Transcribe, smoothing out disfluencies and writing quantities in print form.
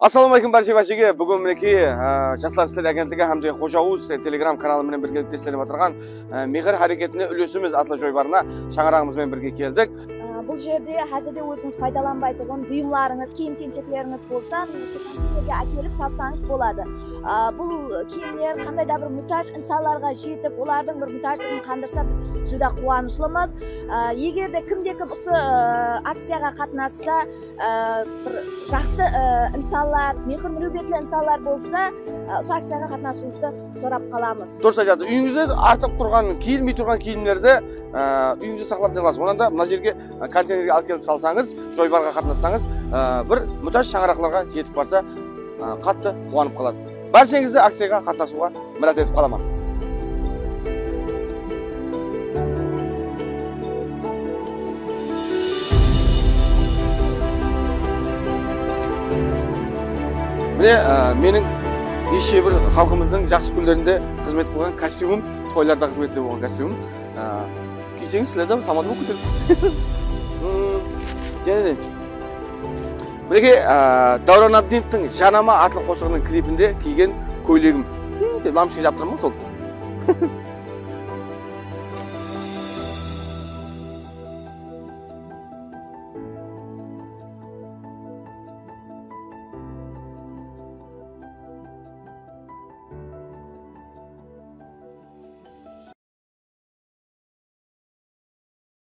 Assalomu alaykum barcha barchaga. Bugun minekey Jaslar ishlar agentligi hamda Xo'ja.uz Telegram kanali bilan birgalikda ishlanib o'tirgan Mehr harakatini ulashimiz atlı joybarına shaňырағымыз bilan birga keldik. Бұл жерде қазірде өзіңіз пайдаланбайтұғын бұйымларыңыз, киім-кешектеріңіз болса, контейнерге әкеліп салсаңыз болады. Бұл киімдер қандай да бір мұқтаж инсанларға жетіп, олардың бір мұқтаждығын қандырса, біз жүдә қуанышлымыз. Егер де кімде-кім осы акцияға қатынасса, бір жақсы инсанлар, мехір-мүрубетлі инсанлар болса, осы акцияға қатынасуыңызды сұрап қаламыз. Дұрыс айтады. Үйіңізде артық тұрған, киілмей тұрған киімдерді үйіңізде сақлап не қыласыз. Онан да мына жерге контейнерге алып келіп салсаңыз, жойбарға қатынассаңыз, бір мұқтаж шаңырақларға жетіп барса, қатты қуанып қалады. Баршаңызды акцияға қатынасуға мұрат етіп қаламын. Міне, менің неше бір халқымыздың жақсы күндерінде қызмет қылған костюмім, тойларда қызметте болған костюмім. Кисеңіз, сілер де самат болып кетеді. Мінекей, Дәурен Абдиновтың Жанама атлы қосығының клипінде киген көйлегім. Деп ламшыға жаптырмын сол.